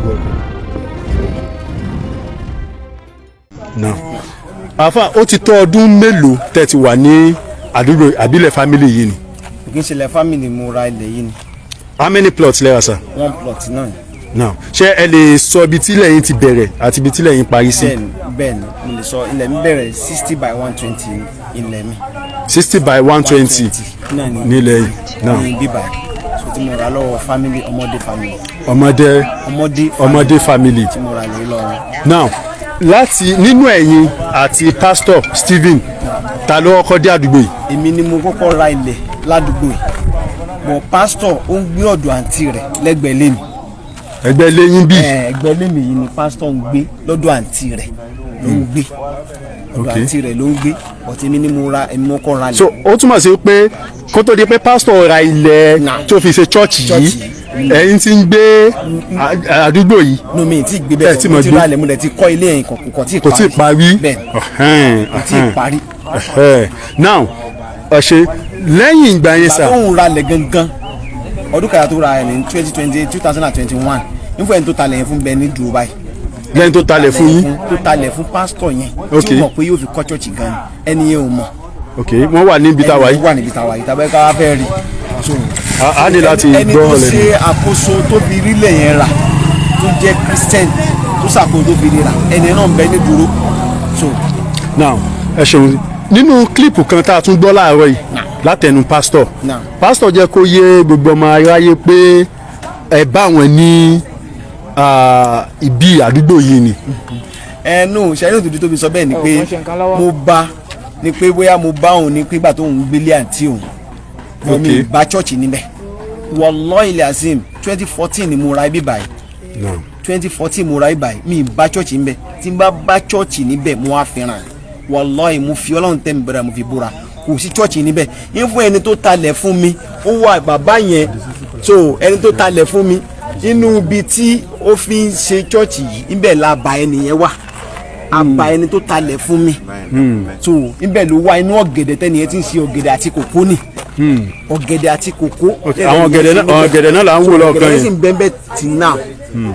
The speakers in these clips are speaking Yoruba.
Welcome. Now, àfà, ó ti tó ọdún mélòó tẹ́ ti wà ní àdúgbò àbílẹ̀ family yìí ni? Kì í ṣe ilẹ̀ family, mo ra ilẹ̀ yìí ni. How many plots lẹ́ra, sir? One plot náà ni. Now, ṣé ẹ lè sọ ibi tí ilẹ̀ yín ti bẹ̀rẹ̀ àti ibi tí ilẹ̀ yín parí sí? Bẹ́ẹ̀ni, mo lè sọ. Ilẹ̀ mi bẹ̀rẹ̀ 60 by 120 ilẹ̀ mi. 60 by 120 náà ni. Nílẹ̀ yìí now. Ní bíbá so tí mo rà lọ́wọ́ family, ọmọdé family. Ọmọdé. Ọmọdé. Ọmọdé family. Tí mo rà lè lọ́wọ́. Now, láti nínú ẹ̀yin àti Pastor Stephen, ta ló kọ́kọ́ dé àdúgbò yìí? Èmi ni mo kọ́kọ́ ra ilẹ̀ ládùúgbò yìí, bọ̀ pásítọ̀ ó ń gbé ọ̀dọ̀ àǹtí rẹ̀ lẹ́gbẹ̀ẹ́ lé mi. Ẹgbẹ́ lẹ́yìn bí? Ẹgbẹ́ lé mi yìí ni pásítọ̀ ń gbé, lọ́dọ̀ àǹtí rẹ̀ ló ń gbé, ọ̀dọ̀ àǹtí rẹ̀ ló ń gbé, but èmi ni mo ra, èmi mo kọ́ ra ilẹ̀. So ó túmọ̀ sí pé kó tó di pé pásítọ̀ ra ilẹ̀ tó fi ṣe church yìí, Church yìí. ẹ̀yin ti ń gbé àdúgbò yìí? No, mi ti gbé Ẹ bẹ́ẹ̀. tí Mo mo ti gbé. ra ilẹ̀, mo dẹ̀ ti kọ́ ilé yẹn, kò tí Kò tí ì parí. Bẹ́ẹ̀, kò tí ì parí. Ọ̀hẹ́n. Now, ẹ ṣe lẹ́yìn ìgbà yẹn, sà. Ìgbà tó ń ra ilẹ̀ gangan, ọdún kẹta tó ra ẹ̀ ní 2020, 2021, nífọ̀ ẹni tó talẹ̀ yẹn fún bẹ́ẹ̀ ní Dubai. Lẹ́yìn tó talẹ̀ fún yín? Tó talẹ̀ fún pásítọ̀ yẹn, tí ó mọ̀ pé yóò fi kọ́ church gan, ẹni yẹn ò mọ̀. Ok, wọ́n wà níbi tá a wà Ẹni yìí? wà níbi táwa yìí tàbí ká fẹ́ rí so. A ní láti Ẹni gbọ́ tó lẹ́nu. ṣe àkóso tó fi rílẹ̀ yẹn rà, tó jẹ́ Christian, tó ṣàkóso tó fi rí rà, ẹni náà ń bẹ ní dúró so. Now, ẹ ṣeun. Nínú clip kan tá a tún gbọ́ láàárọ̀ yìí látẹnu pásítọ̀, Now. pásítọ̀ jẹ́ kó yé gbogbo ọmọ aráyé pé ẹ bá wọn ní ibi àdúgbò yìí ni. Ẹnu ṣẹ́yìn òdòdó tó fi sọ bẹ́ẹ̀ ni pé Ọ̀, wọ́n ṣe nǹkan lọ́wọ́. Mo bá ni pé bóyá mo bá òun ni pé ìgbà tó ń gbélé àǹtí òun mo mi bá church níbẹ̀. Wallahi azim, 2014 ni mo ra ibi báyìí. Now. 2014 mo ra ibi báyìí, mi bá church níbẹ̀. Tí n bá bá church níbẹ̀, mo wá fẹ́ràn. Wallahi, mo fi Ọlọ́run tẹ́ mi bẹ̀rẹ̀, mo fi búra, kò sí church níbẹ̀ yín. Fún ẹni tó talẹ̀ fún mi, ó wà bàbá yẹn. So ẹni tó talẹ̀ fún mi, inú ibi tí ó fi ń ṣe church yìí, níbẹ̀ la bá ẹni yẹn wà, àbá ẹni tó talẹ̀ fún mi. So níbẹ̀ ló wà, inú ọ̀gẹ̀dẹ̀ tẹ́ni yẹn ti ń ṣe ọ̀gẹ̀dẹ̀ àti kòkó ni, ọ̀gẹ̀dẹ̀ àti kòkó. Ok, àwọn ọ̀gẹ̀dẹ̀ náà, àwọn ọ̀gẹ̀dẹ̀ náà là ń wò lọ́ọ̀kan Ọ̀gẹ̀dẹ̀ yẹn. sì ń bẹ́ẹ̀ bẹ́ẹ̀ tì náà.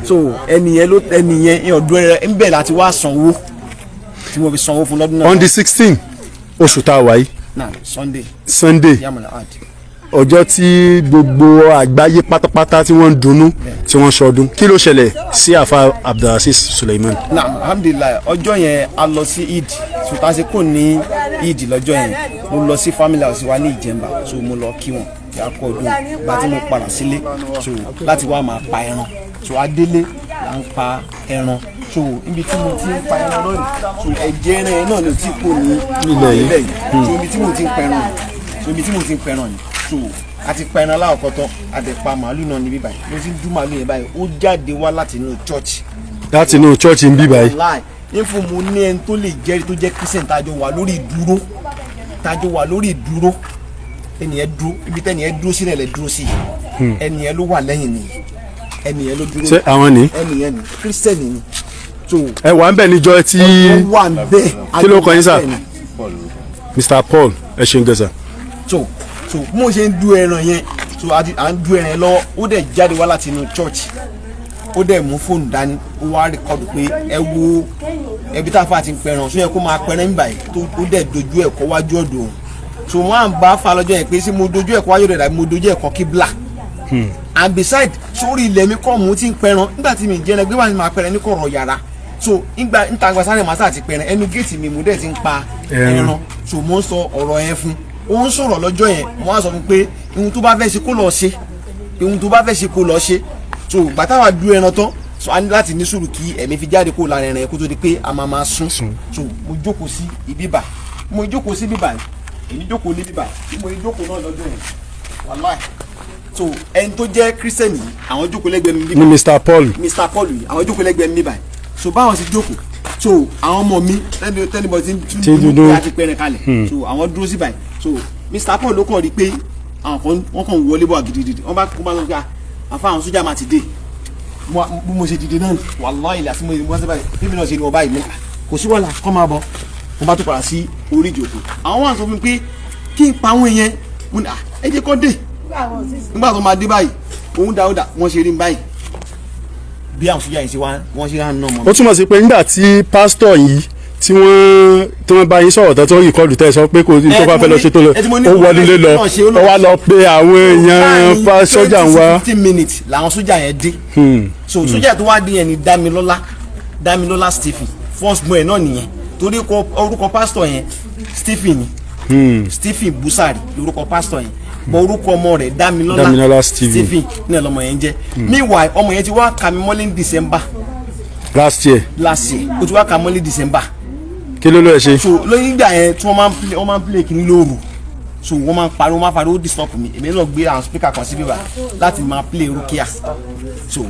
So ẹni yẹn ló, ẹni yẹn ní ọdún rẹ ńbẹ̀ láti wá sanwó tí mo fi sanwó fún lọ́dún náà. On the 16 oṣù tá a wà yìí, Náà Sunday. Sunday, Yamala ad. ọjọ́ tí gbogbo àgbáyé pátápátá tí wọ́n ń dunnú, tí wọ́n ń ṣọdún, kí ló ṣẹlẹ̀ sí àfa Abdulrasis Suleiman? Náà, alhamdulillahi, ọjọ́ yẹn a lọ sí Eid. So tá a ṣe kò ní Eid lọ́jọ́ yẹn, mo lọ sí family house wa ní Ìjẹ̀mbà. So mo lọ kí wọn kí a kú ọdún. Gba tí mo padà sílé, so láti wá máa pa ẹran, so adélé là ń pa ẹran. So ibi tí mo ti ń pa ẹran lónìí, so ẹ̀jẹ̀ ẹran yẹn náà ló ti kó ní Ilẹ̀ yìí. Ilẹ̀ yìí. So ibi tí mo ti ń pa ẹran yìí, so ibi tí mo ti ń pa ẹran yìí, so a ti pa ẹran láwọ̀kọ́ tán, a ti pa màálù náà níbí báyìí. Mo ti ń dú màálù yẹn báyìí, ó jáde wá láti inú church. Láti inú church ń bí báyìí? Láì ní fún mo ní ẹni tó lè jẹ́rìí, tó jẹ́ Christian, tájọ wà lórí ìdúró, tájọ wà lórí ìdúró. Ẹnìyẹn dúró ibi tẹ́nìyẹn dúró sílẹ̀ lẹ̀ dúró sí. Ẹnìyẹn ló wà lẹ́yìn ni, ẹnìyẹn ló dúró. Ṣé àwọn ni? Ẹnìyẹn ni, Christian ni, so. Ẹ wà ń bẹ̀ níjọ́ tí? Ó wà ń bẹ́ẹ̀. Kí ló kọ yín, sir? Mr Paul, ẹ ṣeun gẹ̀ẹ́sà. So bí mo ṣe ń du ẹran yẹn, so à ń du ẹran yẹn lọ́wọ́, ó dẹ̀ jáde wá láti inú church, ó dẹ̀ mú fóònù dání, ó wá record pé ẹ wo ẹbí tá a fà ti ń pẹran, so yẹ kó máa pẹran nígbà yìí tó. Ó dẹ̀ dojú ẹ̀ kọ́ wájú ọ̀dọ̀ òun. So wọ́n à ń bá fa lọ́jọ́ yẹn pé ṣé mo dojú ẹ̀ kọ́ wájú ọ̀dọ̀ tàbí mo dojú ẹ̀ kọ́ kíbla? And beside, sórí ilẹ̀ mi kọ́ mò ń ti ń pẹran. Nígbà tí mi ń jẹran gbé wà ní máa pẹran ní kọ̀rọ̀ yàrá. So nígbà níta gba sáré màsà àti pẹran, ẹnu géètì mi mo dẹ̀ ti ń pa Ẹran. ẹran. So mo ń sọ ọ̀rọ̀ yẹn fún, ó ń sọ̀rọ̀ lọ́jọ́ yẹn. Mo wá sọ fún pé ohun tó bá fẹ́ ṣe kó lọ ṣe, ohun tó bá fẹ́ ṣe kó lọ ṣe. So gbàtà wà du ẹran tán, so a ní láti ní sùúrù kí ẹ̀mí fi jáde kó lára ẹran yẹn kó tó di pé a máa máa sún. So mo jókòó sí ibi bà, mo jókòó sí bíbà, èmi jókòó ní bíbà bí mo jókòó náà lọ́jọ́ yẹn, wàláì. So ẹni tó jẹ́ Christian yìí, àwọn jókòó lẹ́gbẹ̀ẹ́ mi Ní bíbà. Mr Paul. Mr Paul yìí, àwọn jókòó lẹ́gbẹ̀ẹ́ mi báyìí. So báwọn sì jókòó, so àwọn ọmọ mi tẹnibọ ti ń Tí ń dúdú. pé a ti pẹrẹ kalẹ̀, so àwọn dúró sí báyìí. So Mr Paul ló kàn rí pé àwọn kan wọ́n kàn wọlé bọ̀ gidigidi, wọ́n bá kó bá lọ pé àfa àwọn sójà máa ti dé. Bí mo ṣe dìde náà, wàláhì ilà sí mo wọ́n sí báyìí, bí mi náà ṣe ní wọ́n báyìí, mo kò sí wàhálà, kọ́ máa bọ̀. Mo bá tó padà sí orí ìjòkó, àwọn wà sọ fún mi pé kí n pa àwọn èèyàn. Mo ní, "Ah, ẹ jẹ́ kó dé." Nígbà tó máa dé báyìí, òun dá ó dà wọ́n ṣe rí mi báyìí. Bí àwọn sójà yẹn ṣe wá, wọ́n ṣe hàn náà mọ́ Ó túmọ̀ sí pé nígbà tí pásítọ̀ yìí tí wọ́n bá yín sọ̀rọ̀ tán tó record tẹ́ ẹ sọ pé kò tó bá fẹ́ lọ ṣe tó lọ, ó wọlé lé lọ, ó wá lọ pé àwọn èèyàn sójà ń wá. 15 minutes làwọn sójà yẹn dé. So sójà tó wá dé yẹn ni Dámilọ́lá, Dámilọ́lá Stephen, first born ẹ̀ náà nìyẹn, torí orúkọ pásítọ̀ yẹn Stephen ni, Stephen Busari lórúkọ pásítọ̀ yẹn, bọ orúkọ ọmọ rẹ̀ Dámilọ́lá. Dámilọ́lá Stephen. Stephen ní ọlọmọ yẹn jẹ́. Meanwhile, ọmọ yẹn ti wá kà mí mọ́lé ní December Last year. Last year, ó ti wá kà mí mọ́lé December. Kí ló ló ẹ ṣe? So lóyún ìgbà yẹn tí wọ́n máa ń play, wọ́n máa ń play kìíní lóru, so wọ́n máa ń pariwo, wọ́n máa ń pariwo disturb mi. Èmi náà gbé àwọn speaker kan sí bíbá láti máa play rukia. So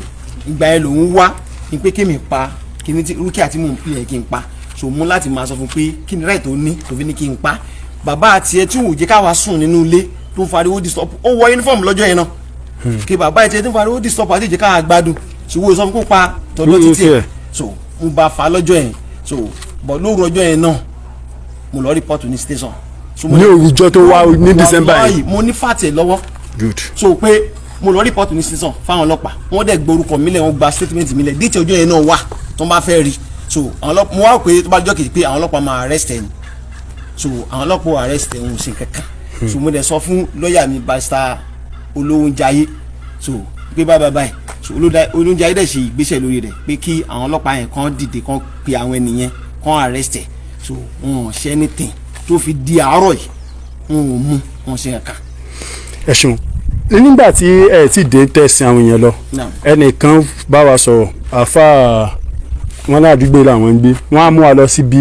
ìgbà yẹn lòun wá ní pé kémi pa kíní tí rukia tí mò ń play yẹn kí n pa. So mú láti máa sọ fún pé kí ni right tó ní tó fi ní kí n pa bàbá àti ẹ tí ò jẹ́ káwa sùn nínú ilé, tó ń fariwo disturb. Ó wọ uniform lọ́jọ́ yẹn náà kí bàbá ẹ tí ń fariwo disturb àti ìjẹ́ káwa gbádùn. So wo sọ fún kó pa tọ́jọ́ títí ẹ̀. So mo bá fa lọ́jọ́ yẹn. So bọ̀ lóru ọjọ́ yẹn náà, mo lọ report ní station. So mo Ní òwújọ́ tó wá ní December Wàláhì, yìí? Mo ní fàtẹ̀ lọ́wọ́. Good. So pé mo lọ report ní station fáwọn ọlọ́pàá, wọ́n dẹ̀ gborúkọ mi lẹ̀, wọ́n gba statement mi lẹ̀, date ọjọ́ yẹn náà wà tó ń bá fẹ́ rí. So àwọn ọlọ́pàá, mo wá pé tó bá jọ́ kejì pé àwọn ọlọ́pàá máa arrest ẹ̀ ni. So àwọn ọlọ́pàá ò arrest ẹ̀, ń ṣe kankan. So mo dẹ̀ sọ fún lọ́ọ̀yà mi, Barrister Olówóúnjayé, so pé báyìí báyìí báyìí. So Olówóúnjayé dẹ̀ ṣe ìgbésẹ̀ lórí rẹ̀ pé kí àwọn ọlọ́pàá yẹn kàn dìde, kàn pe àwọn ènìyàn, kàn arrest ẹ̀. So wọn ò ṣe anything tó fi di àárọ̀ yìí, wọn ò mú wọn ṣe kankan. Ẹ ṣeun. Nígbà tí ẹ ti dé tẹ̀sìn àwọn èèyàn lọ, Naam. ẹnìkan bá wa sọ̀rọ̀, àfa wọn ládùúgbò làwọn ń gbé, wọn á mú wa lọ síbi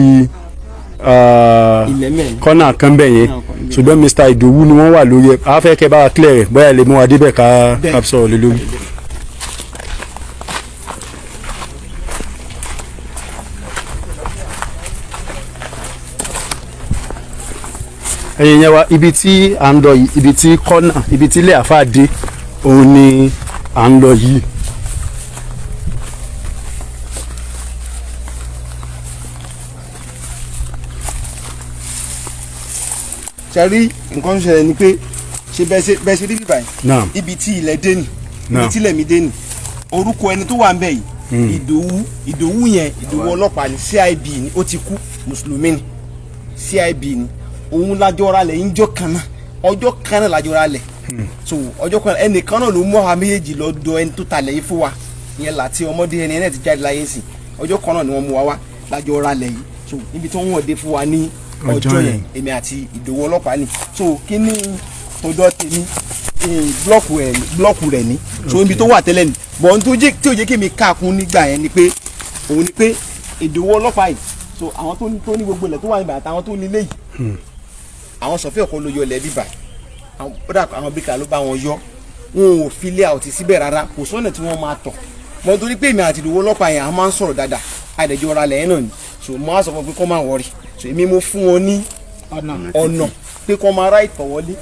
Ilẹ̀ mẹ́rin. kọ́nà kan bẹ̀ yẹn. Ṣùgbọ́n Mr Idowu ni wọ́n wà lórí ẹ̀. A fẹ́ kẹ́ bá wa clear rẹ̀, bóyá lè mú wa débẹ̀ ká Bẹ́ẹ̀. ká sọ̀rọ̀ lé lórí. Ẹ̀yin yẹn wa, ibi tí à ń lọ yìí, ibi tí kọ́nà, ibi tí ilé àfáà dé, òun ni à ń lọ yìí. Ṣe rí nǹkan tó ṣẹlẹ̀ ni pé ṣe bẹ́ẹ̀ ṣe rí bíbá yìí, Naam. ibi tí ilẹ̀ dé nì, ibi Naam. tí ilẹ̀ mi dé nì. Orúkọ ẹni tó wà ń bẹ̀ yìí, Ìdòwú. Ìdòwú yẹn, Ìdòwú ọlọ́pàá ni, CIB ni, ó ti kú, mùsùlùmí ni, CIB ni. Òun lájọ ra lẹ̀ ńjọ́ kan náà, ọjọ́ kan náà lájọ ra lẹ̀. So ọjọ́ kan ẹnìkan náà ló mú àwa méjèèjì lọ dọ̀ ẹni tó talẹ̀ yìí fún wa ìyẹn láti ọmọdé ẹni ẹni ti jáde láyé sí. Ọjọ́ kan náà ni wọ́n mú wa wá lájọ ra lẹ̀ yìí. So níbi tí wọ́n wọ̀n dé fún wa ní Ọjọ́ ọjọ́ yẹn. yẹn, èmi àti Ìdòwú ọlọ́pàá ni. So kí ni tọjọ́ tèmi, block ẹ̀, block rẹ̀ ni. So ibi tó wà tẹ́lẹ̀ ni bọ̀ ohun tó jẹ́ tí ò jẹ́ kí mi káàkún nígbà yẹn ni pé òun ni pé Ìdòwú ọlọ́pàá yìí, so àwọn tó ní gbogbo ilẹ̀ tó wà níbà àtàwọn tó nílé yìí, àwọn sọfẹ́ ọkọ ló yọ ilẹ̀ bíbà, àwọn ó dà, àwọn bíkà ló bá wọn yọ. Wọn ò fi ilé àwòtí síbẹ̀ rárá, kò sọ́nà tí wọ́n máa tọ̀ mọ́, torí pé èmi àti Ìdòwú ọlọ́pàá yẹn a máa ń sọ̀rọ̀ dáadáa, àdẹ̀jọ́ ra lẹ́yìn náà ni. So mo á sọ fún un pé kó má worry. So èmi mo fún wọn ní ọ̀nà pé kó máa rá ìtọ̀wọlé.